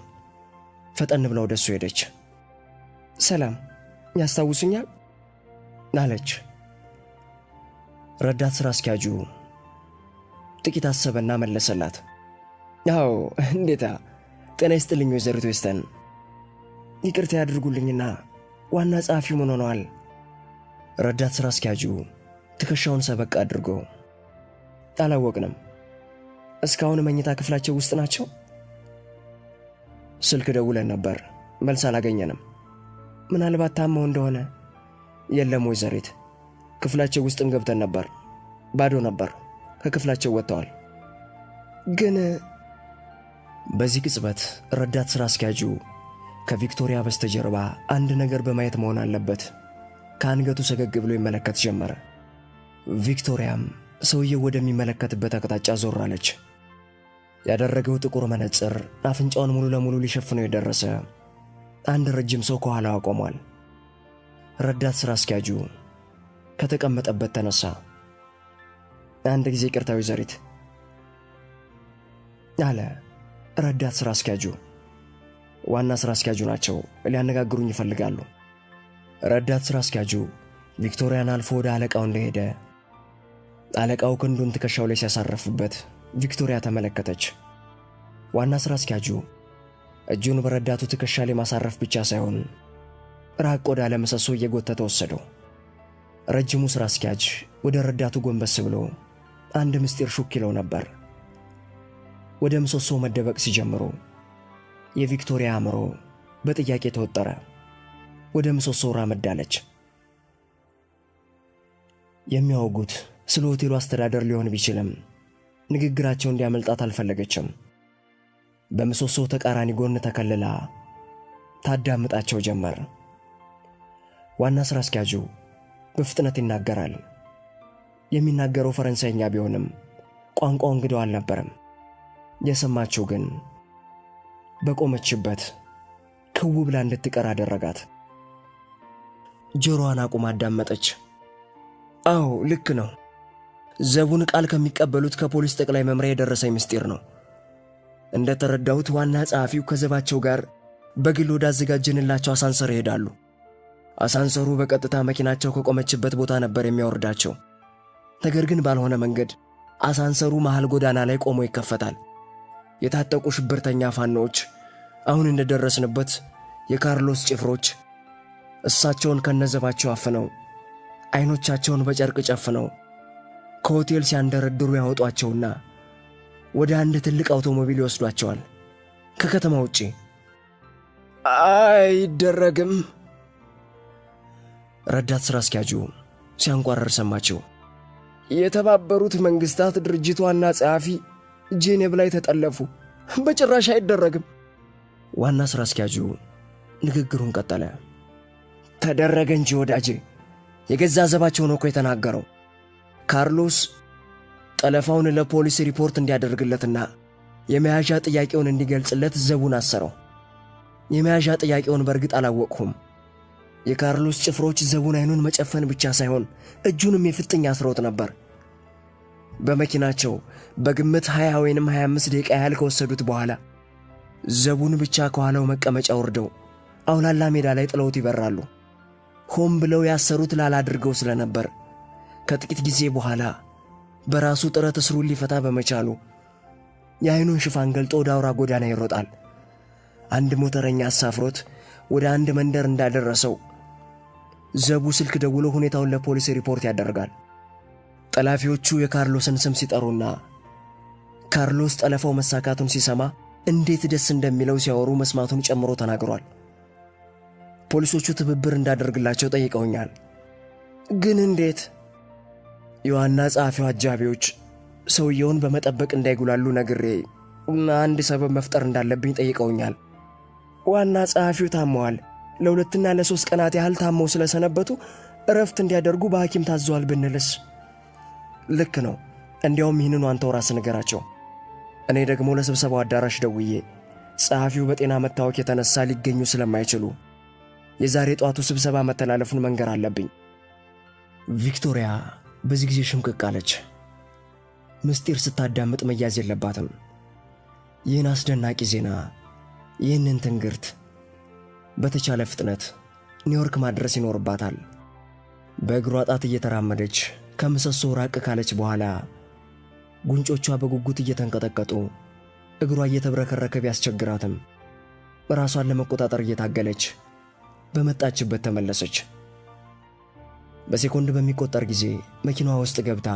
ፈጠን ብላ ወደሱ ሄደች። ሰላም፣ ያስታውሱኛል? አለች። ረዳት ሥራ አስኪያጁ ጥቂት አሰበና መለሰላት። አዎ እንዴታ፣ ጤና ይስጥልኝ ወይዘሪት ዌስተን። ይቅርታ ያድርጉልኝና ዋና ጸሐፊው ምን ሆነዋል? ረዳት ሥራ አስኪያጁ ትከሻውን ሰበቅ አድርጎ አላወቅንም። እስካሁን መኝታ ክፍላቸው ውስጥ ናቸው። ስልክ ደውለን ነበር፣ መልስ አላገኘንም። ምናልባት ታመው እንደሆነ። የለም ወይዘሪት፣ ክፍላቸው ውስጥም ገብተን ነበር፣ ባዶ ነበር። ከክፍላቸው ወጥተዋል። ግን በዚህ ቅጽበት ረዳት ሥራ አስኪያጁ ከቪክቶሪያ በስተጀርባ አንድ ነገር በማየት መሆን አለበት ከአንገቱ ሰገግ ብሎ ይመለከት ጀመረ። ቪክቶሪያም ሰውየው ወደሚመለከትበት አቅጣጫ ዞር አለች። ያደረገው ጥቁር መነጽር አፍንጫውን ሙሉ ለሙሉ ሊሸፍነው የደረሰ አንድ ረጅም ሰው ከኋላዋ ቆሟል። ረዳት ሥራ አስኪያጁ ከተቀመጠበት ተነሳ። አንድ ጊዜ ይቅርታ ወይዘሪት አለ ረዳት ሥራ አስኪያጁ። ዋና ሥራ አስኪያጁ ናቸው፣ ሊያነጋግሩኝ ይፈልጋሉ። ረዳት ሥራ አስኪያጁ ቪክቶሪያን አልፎ ወደ አለቃው እንደሄደ አለቃው ክንዱን ትከሻው ላይ ሲያሳረፍበት ቪክቶሪያ ተመለከተች። ዋና ሥራ አስኪያጁ እጁን በረዳቱ ትከሻ ላይ ማሳረፍ ብቻ ሳይሆን ራቅ ወዳለ ምሰሶ እየጎተተ ወሰደው። ረጅሙ ሥራ አስኪያጅ ወደ ረዳቱ ጎንበስ ብሎ አንድ ምስጢር ሹክ ይለው ነበር። ወደ ምሰሶ መደበቅ ሲጀምሩ የቪክቶሪያ አእምሮ በጥያቄ ተወጠረ። ወደ ምሰሶው ራመድ አለች። የሚያወጉት ስለ ሆቴሉ አስተዳደር ሊሆን ቢችልም ንግግራቸው እንዲያመልጣት አልፈለገችም። በምሰሶው ተቃራኒ ጎን ተከልላ ታዳምጣቸው ጀመር። ዋና ሥራ አስኪያጁ በፍጥነት ይናገራል። የሚናገረው ፈረንሳይኛ ቢሆንም ቋንቋው እንግዳው አልነበረም። የሰማችው ግን በቆመችበት ክው ብላ እንድትቀር አደረጋት። ጆሮዋን አቁማ አዳመጠች። አዎ ልክ ነው። ዘቡን ቃል ከሚቀበሉት ከፖሊስ ጠቅላይ መምሪያ የደረሰኝ ምስጢር ነው። እንደ ተረዳሁት ዋና ጸሐፊው ከዘባቸው ጋር በግል ወዳዘጋጀንላቸው አሳንሰር ይሄዳሉ። አሳንሰሩ በቀጥታ መኪናቸው ከቆመችበት ቦታ ነበር የሚያወርዳቸው። ነገር ግን ባልሆነ መንገድ አሳንሰሩ መሃል ጎዳና ላይ ቆሞ ይከፈታል። የታጠቁ ሽብርተኛ ፋኖዎች አሁን እንደደረስንበት የካርሎስ ጭፍሮች እሳቸውን ከነዘባቸው አፍነው ዐይኖቻቸውን በጨርቅ ጨፍነው ከሆቴል ሲያንደረድሩ ያወጧቸውና ወደ አንድ ትልቅ አውቶሞቢል ይወስዷቸዋል። ከከተማ ውጪ። አይደረግም። ረዳት ሥራ አስኪያጁ ሲያንቋረር ሰማችው። የተባበሩት መንግሥታት ድርጅት ዋና ጸሐፊ ጄኔቭ ላይ ተጠለፉ። በጭራሽ አይደረግም። ዋና ሥራ አስኪያጁ ንግግሩን ቀጠለ። ተደረገ እንጂ ወዳጄ፣ የገዛ ዘባቸው ነው እኮ የተናገረው። ካርሎስ ጠለፋውን ለፖሊስ ሪፖርት እንዲያደርግለትና የመያዣ ጥያቄውን እንዲገልጽለት ዘቡን አሰረው። የመያዣ ጥያቄውን በእርግጥ አላወቅሁም። የካርሎስ ጭፍሮች ዘቡን አይኑን መጨፈን ብቻ ሳይሆን እጁንም የፍጥኝ አስረውት ነበር። በመኪናቸው በግምት 20 ወይንም 25 ደቂቃ ያህል ከወሰዱት በኋላ ዘቡን ብቻ ከኋላው መቀመጫ ወርደው አውላላ ሜዳ ላይ ጥለውት ይበራሉ። ሆን ብለው ያሰሩት ላላድርገው ስለነበር ከጥቂት ጊዜ በኋላ በራሱ ጥረት እስሩን ሊፈታ በመቻሉ የአይኑን ሽፋን ገልጦ ወደ አውራ ጎዳና ይሮጣል። አንድ ሞተረኛ አሳፍሮት ወደ አንድ መንደር እንዳደረሰው ዘቡ ስልክ ደውሎ ሁኔታውን ለፖሊስ ሪፖርት ያደርጋል። ጠላፊዎቹ የካርሎስን ስም ሲጠሩና ካርሎስ ጠለፋው መሳካቱን ሲሰማ እንዴት ደስ እንደሚለው ሲያወሩ መስማቱን ጨምሮ ተናግሯል። ፖሊሶቹ ትብብር እንዳደርግላቸው ጠይቀውኛል። ግን እንዴት? የዋና ጸሐፊው አጃቢዎች ሰውየውን በመጠበቅ እንዳይጉላሉ ነግሬ አንድ ሰበብ መፍጠር እንዳለብኝ ጠይቀውኛል። ዋና ጸሐፊው ታመዋል። ለ2ና ለ3 ቀናት ያህል ታመው ስለሰነበቱ እረፍት እንዲያደርጉ በሐኪም ታዘዋል ብንልስ? ልክ ነው። እንዲያውም ይህንኑ አንተው ራስህ ንገራቸው። እኔ ደግሞ ለስብሰባው አዳራሽ ደውዬ ጸሐፊው በጤና መታወክ የተነሳ ሊገኙ ስለማይችሉ የዛሬ ጠዋቱ ስብሰባ መተላለፉን መንገር አለብኝ። ቪክቶሪያ በዚህ ጊዜ ሽምቅቅ አለች። ምስጢር ስታዳምጥ መያዝ የለባትም። ይህን አስደናቂ ዜና፣ ይህንን ትንግርት በተቻለ ፍጥነት ኒውዮርክ ማድረስ ይኖርባታል። በእግሯ ጣት እየተራመደች ከምሰሶ ራቅ ካለች በኋላ ጉንጮቿ በጉጉት እየተንቀጠቀጡ እግሯ እየተብረከረከ ቢያስቸግራትም ራሷን ለመቆጣጠር እየታገለች በመጣችበት ተመለሰች። በሴኮንድ በሚቆጠር ጊዜ መኪናዋ ውስጥ ገብታ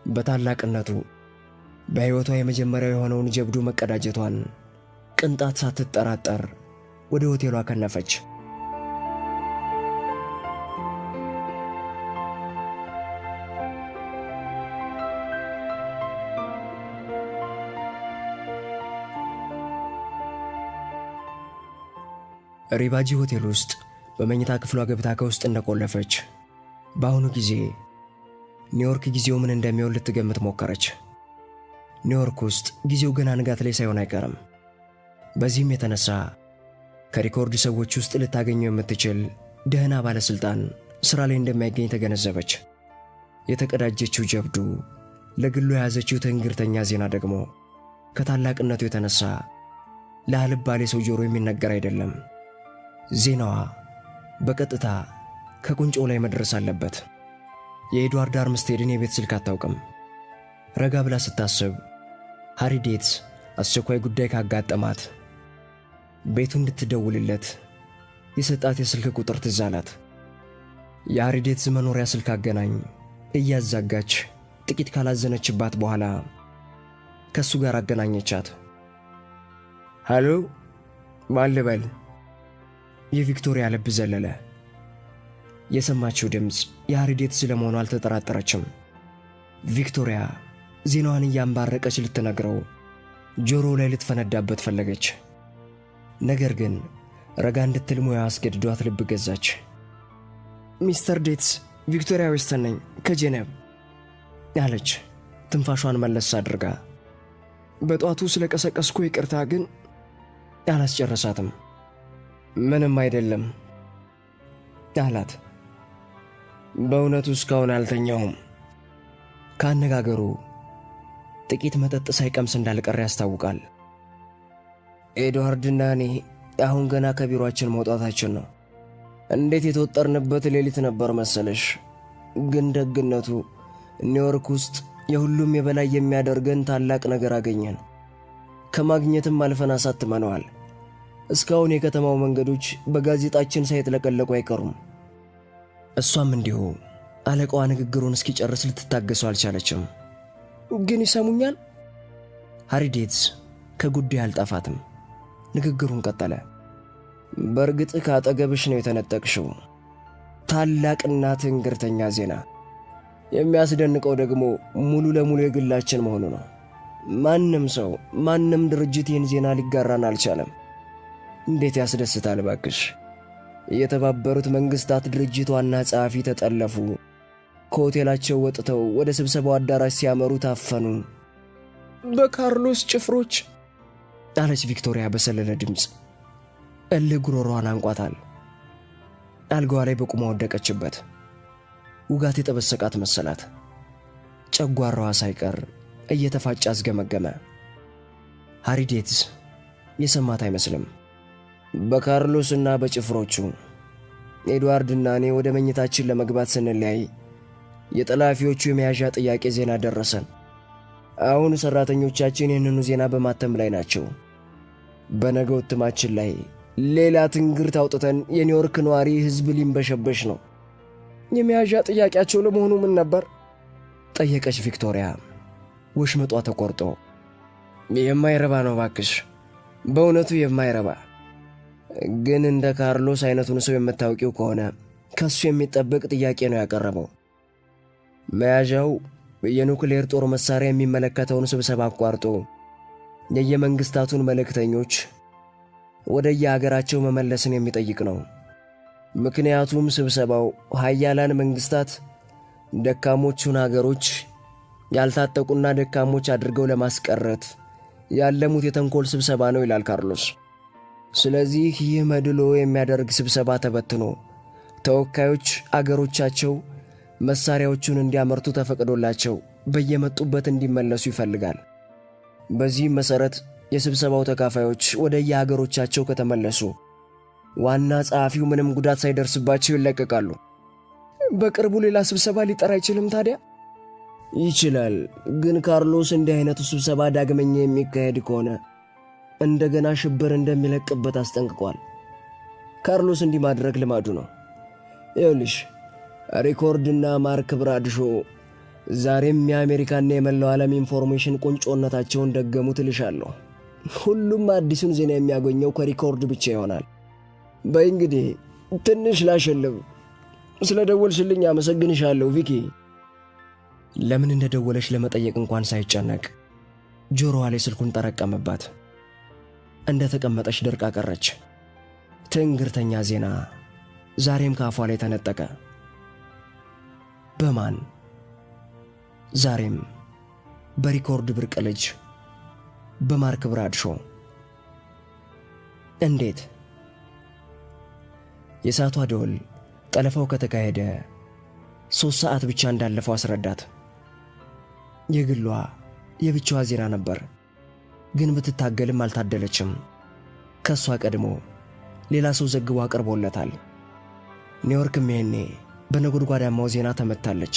በታላቅነቱ በሕይወቷ የመጀመሪያው የሆነውን ጀብዱ መቀዳጀቷን ቅንጣት ሳትጠራጠር ወደ ሆቴሏ ከነፈች። ሪባጂ ሆቴል ውስጥ በመኝታ ክፍሏ ገብታ ከውስጥ እንደቆለፈች በአሁኑ ጊዜ ኒውዮርክ ጊዜው ምን እንደሚሆን ልትገምት ሞከረች። ኒውዮርክ ውስጥ ጊዜው ገና ንጋት ላይ ሳይሆን አይቀርም። በዚህም የተነሳ ከሪኮርድ ሰዎች ውስጥ ልታገኘው የምትችል ደህና ባለሥልጣን ሥራ ላይ እንደማይገኝ ተገነዘበች። የተቀዳጀችው ጀብዱ ለግሉ የያዘችው ትንግርተኛ ዜና ደግሞ ከታላቅነቱ የተነሳ ለአልባሌ ሰው ጆሮ የሚነገር አይደለም። ዜናዋ በቀጥታ ከቁንጮው ላይ መድረስ አለበት። የኤድዋርድ አርምስቴድን የቤት ስልክ አታውቅም። ረጋ ብላ ስታስብ ሃሪ ዴትስ አስቸኳይ ጉዳይ ካጋጠማት ቤቱ እንድትደውልለት የሰጣት የስልክ ቁጥር ትዝ አላት። የሃሪ ዴትስ መኖሪያ ስልክ አገናኝ እያዛጋች ጥቂት ካላዘነችባት በኋላ ከእሱ ጋር አገናኘቻት። ሃሎ፣ ማን ልበል? የቪክቶሪያ ልብ ዘለለ። የሰማችው ድምፅ የሃሪ ዴትስ ስለመሆኑ አልተጠራጠረችም። ቪክቶሪያ ዜናዋን እያንባረቀች ልትነግረው ጆሮ ላይ ልትፈነዳበት ፈለገች። ነገር ግን ረጋ እንድትል ሙያ አስገድዷት ልብ ገዛች። ሚስተር ዴትስ፣ ቪክቶሪያ ዌስተን ነኝ ከጄኔቭ አለች፣ ትንፋሿን መለስ አድርጋ። በጧቱ ስለ ቀሰቀስኩ ይቅርታ፣ ግን አላስጨረሳትም። ምንም አይደለም አላት። በእውነቱ እስካሁን አልተኛሁም። ከአነጋገሩ ጥቂት መጠጥ ሳይቀምስ እንዳልቀረ ያስታውቃል። ኤድዋርድና እኔ አሁን ገና ከቢሮአችን መውጣታችን ነው። እንዴት የተወጠርንበት ሌሊት ነበር መሰለሽ። ግን ደግነቱ ኒውዮርክ ውስጥ የሁሉም የበላይ የሚያደርገን ታላቅ ነገር አገኘን። ከማግኘትም አልፈን አሳትመነዋል። እስካሁን የከተማው መንገዶች በጋዜጣችን ሳይጥለቀለቁ አይቀሩም። እሷም እንዲሁ አለቃዋ ንግግሩን እስኪጨርስ ልትታገሰው አልቻለችም። ግን ይሰሙኛል? ሃሪ ዴትስ ከጉዳይ አልጠፋትም። ንግግሩን ቀጠለ። በእርግጥ ከአጠገብሽ ነው የተነጠቅሽው። ታላቅና ትንግርተኛ ዜና። የሚያስደንቀው ደግሞ ሙሉ ለሙሉ የግላችን መሆኑ ነው። ማንም ሰው፣ ማንም ድርጅት ይህን ዜና ሊጋራን አልቻለም። እንዴት ያስደስታል ባክሽ! የተባበሩት መንግሥታት ድርጅት ዋና ጸሐፊ ተጠለፉ። ከሆቴላቸው ወጥተው ወደ ስብሰባው አዳራሽ ሲያመሩ ታፈኑ። በካርሎስ ጭፍሮች አለች ቪክቶሪያ በሰለለ ድምፅ። እልህ ጉሮሮዋን አንቋታል። አልጋዋ ላይ በቁማ ወደቀችበት። ውጋት የጠበሰቃት መሰላት። ጨጓራዋ ሳይቀር እየተፋጨ አስገመገመ። ሃሪ ዴትስ የሰማት አይመስልም። በካርሎስና በጭፍሮቹ ኤድዋርድና እኔ ወደ መኝታችን ለመግባት ስንለያይ የጠላፊዎቹ የመያዣ ጥያቄ ዜና ደረሰን። አሁን ሠራተኞቻችን ይህንኑ ዜና በማተም ላይ ናቸው። በነገው እትማችን ላይ ሌላ ትንግርት አውጥተን የኒውዮርክ ነዋሪ ሕዝብ ሊንበሸበሽ ነው። የመያዣ ጥያቄያቸው ለመሆኑ ምን ነበር? ጠየቀች ቪክቶሪያ ወሽመጧ ተቆርጦ። የማይረባ ነው ባክሽ፣ በእውነቱ የማይረባ ግን እንደ ካርሎስ አይነቱን ሰው የምታውቂው ከሆነ ከሱ የሚጠበቅ ጥያቄ ነው ያቀረበው። መያዣው የኑክሌር ጦር መሳሪያ የሚመለከተውን ስብሰባ አቋርጦ የየመንግሥታቱን መልእክተኞች ወደ የአገራቸው መመለስን የሚጠይቅ ነው። ምክንያቱም ስብሰባው ሀያላን መንግሥታት ደካሞቹን አገሮች ያልታጠቁና ደካሞች አድርገው ለማስቀረት ያለሙት የተንኮል ስብሰባ ነው ይላል ካርሎስ። ስለዚህ ይህ መድሎ የሚያደርግ ስብሰባ ተበትኖ ተወካዮች አገሮቻቸው መሳሪያዎቹን እንዲያመርቱ ተፈቅዶላቸው በየመጡበት እንዲመለሱ ይፈልጋል። በዚህም መሠረት የስብሰባው ተካፋዮች ወደ የሀገሮቻቸው ከተመለሱ ዋና ጸሐፊው ምንም ጉዳት ሳይደርስባቸው ይለቀቃሉ። በቅርቡ ሌላ ስብሰባ ሊጠራ አይችልም ታዲያ? ይችላል። ግን ካርሎስ እንዲህ አይነቱ ስብሰባ ዳግመኛ የሚካሄድ ከሆነ እንደገና ሽብር እንደሚለቅበት አስጠንቅቋል። ካርሎስ እንዲህ ማድረግ ልማዱ ነው። ይኸውልሽ ሪኮርድና ማርክ ብራድሾ ዛሬም የአሜሪካና የመላው ዓለም information ቁንጮነታቸውን ደገሙ ትልሻለሁ። ሁሉም አዲሱን ዜና የሚያገኘው ከሪኮርድ ብቻ ይሆናል። በይ እንግዲህ ትንሽ ላሸልብ። ስለ ደወልሽልኝ አመሰግንሻለሁ ቪኪ። ለምን እንደደወለች ለመጠየቅ እንኳን ሳይጨነቅ ጆሮዋ ላይ ስልኩን ጠረቀመባት። እንደ ተቀመጠች ደርቃ ቀረች። ትንግርተኛ ዜና ዛሬም ከአፏ ላይ ተነጠቀ። በማን? ዛሬም በሪኮርድ ብርቅ ልጅ በማርክ ብራድሾ። እንዴት? የሰዓቷ ደወል ጠለፋው ከተካሄደ 3 ሰዓት ብቻ እንዳለፈው አስረዳት። የግሏ የብቻዋ ዜና ነበር፣ ግን ብትታገልም አልታደለችም። ከእሷ ቀድሞ ሌላ ሰው ዘግቦ አቅርቦለታል። ኒውዮርክም ይሄኔ በነጎድጓዳማው ዜና ተመታለች።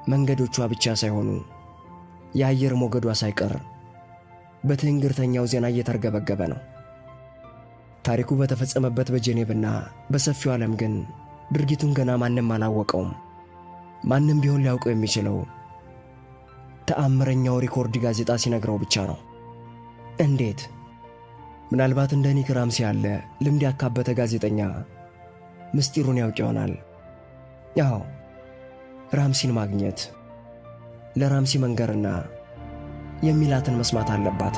መንገዶቿ ብቻ ሳይሆኑ የአየር ሞገዷ ሳይቀር በትንግርተኛው ዜና እየተርገበገበ ነው። ታሪኩ በተፈጸመበት በጄኔቭና በሰፊው ዓለም ግን ድርጊቱን ገና ማንም አላወቀውም። ማንም ቢሆን ሊያውቀው የሚችለው ተአምረኛው ሪኮርድ ጋዜጣ ሲነግረው ብቻ ነው። እንዴት? ምናልባት እንደ ኒክ ራምሲ ያለ ልምድ ያካበተ ጋዜጠኛ ምስጢሩን ያውቅ ይሆናል። ያው ራምሲን ማግኘት፣ ለራምሲ መንገርና የሚላትን መስማት አለባት።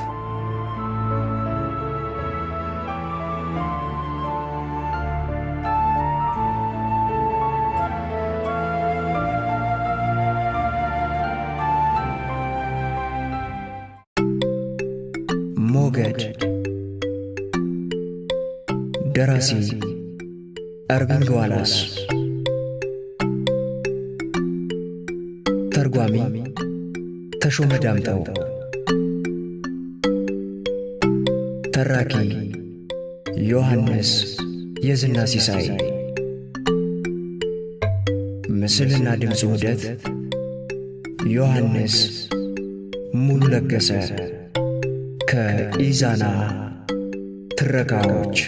ሞገድ። ደራሲ አርቪንግ ዋላስ፣ ተርጓሚ ተሾመ ዳምጠው፣ ተራኪ ዮሐንስ የዝና ሲሳይ፣ ምስልና ድምፅ ውህደት ዮሐንስ ሙሉ ለገሰ። ከኢዛና ትረካዎች።